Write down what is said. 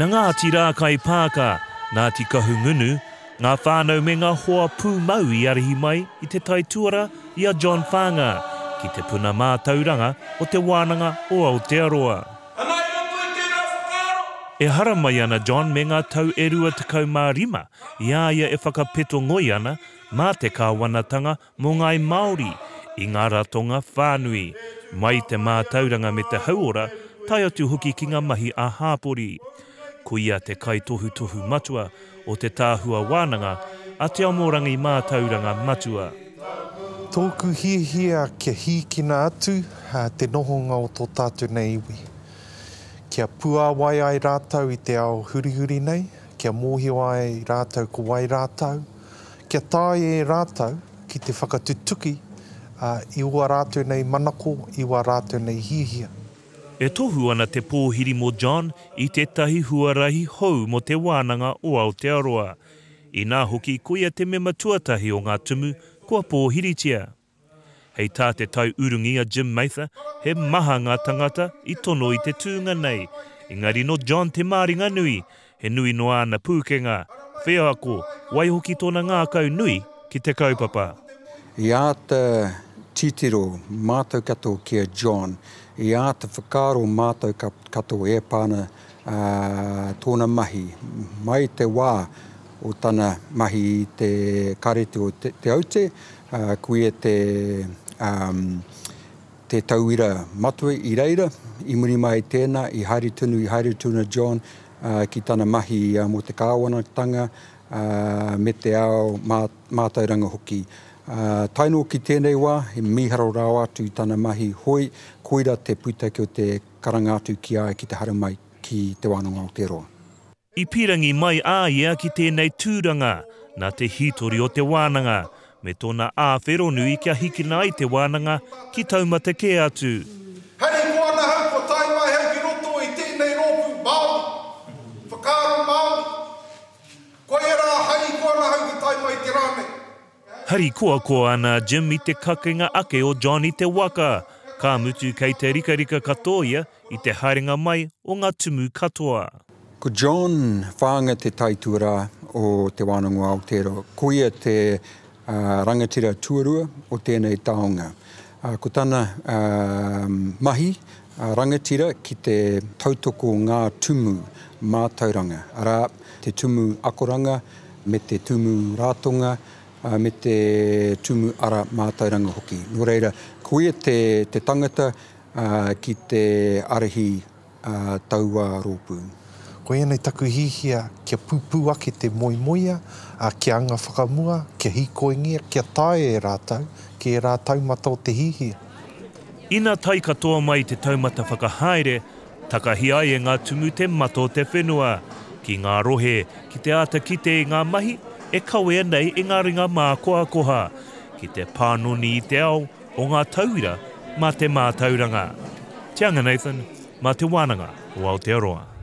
Na Ngāti Rākaipaaka, Ngāti Kahungunu, ngā whānau me ngā hoa pūmau i arahi mai i te taituara i a John Whaanga ki te puna mātauranga o Te Wānanga o Aotearoa. Ana i roto i tērā whakaaro. E haramai ana John me ngā tau e 25 i a ia e whakapeto ngoi ana mā te kāwanatanga mō ngāi Māori i ngā ratonga whānui, mai i te mātauranga me te hauora, tae atu hoki ki ngā mahi ā-hāpori. Ko ia te kaitohutohu matua o te Tahua Wānanga a Te Amorangi Mātauranga Matua. Tōku hiahia kia hīkina atu te nohonga o tō tātou nei iwi. Kia puāwai ai rātou i te ao hurihuri nei, kia mōhio ai rātou ko wai rātou, Kia taea e rātou ki te whakatutuki i ua rātou nei manako, i wā rātou nei hiahia. E tohu ana te pōhiri mō John i tētahi huarahi hou mō Te Wānanga o Aotearoa. Inā hoki koia te mema tuatahi o ngā tumu kua pōhiritia. Hei tā te taiurungi a Jim Mather, he maha ngā tangata i tono i te tūnga nei, engari nō John Te Māringanui, he nui noa ana pūkenga, wheako, waihoki tōna ngākau nui ki te kaupapa. I āta titiro mātou katoa ki a John, i āta whakaaro mātou katoa e pā ana tōna mahi mai te wā o tana mahi i te Kāreti o Te Aute, ko ia te, te tauira matua i reira. I muri mai i tēnā, i haere tonu, i haere tonu a John ki tana mahi mō te kāwanatanga me te ao mātauranga hoki. Tae noa ki tēnei wā, he mīharo rawa atu i tana mahi hoi, koira te pūtake o te karanga atu ki a ia ki te haramai ki Te Wānanga o Aotearoa. I pīrangi mai a ia ki tēnei tūranga nā te hītori o te wānanga, me tōna āwhero nui kia hikina ai te wānanga ki taumata kē atu. Harikoa ana hau kua tae mai hau ki roto i tēnei rōpū Māori, whakaaro Māori. Koia rā harikoa ana hau ki tae mai te rā nei. Harikoakoa ana a Jim i te kakenga ake o John i te waka, ka mutu kei te rikarika katoa ia i te haerenga mai o ngā tumu katoa. Ko John Whaanga te taituarā o Te Wānanga o Aotearoa. Ko ia te rangatira tuarua o tēnei taonga. Ko tana mahi rangatira ki te tautoko ngā tumu mātauranga, arā, te tumu akoranga me te tumu ratonga me te tumu ara mātauranga hoki. Nō reira, ko ia te tangata ki te arahi taua rōpū. Koia nei taku hihia kia pupū ake te moemoea, ā, kia anga whakamua, kia hīkoingia, kia taea e rātou ki ērā taumata o te hihia. Ina tae katoa mai te taumata whakahaere, takahi ai e ngā tumu te mata o te whenua, ki ngā rohe, ki te āta kite i ngā mahi e kawea nei e ngā ringa mākohakoha, ki te pānoni i te ao o ngā tauira mā te mātauranga. Tianga Nathan, mā Te Wānanga o Aotearoa.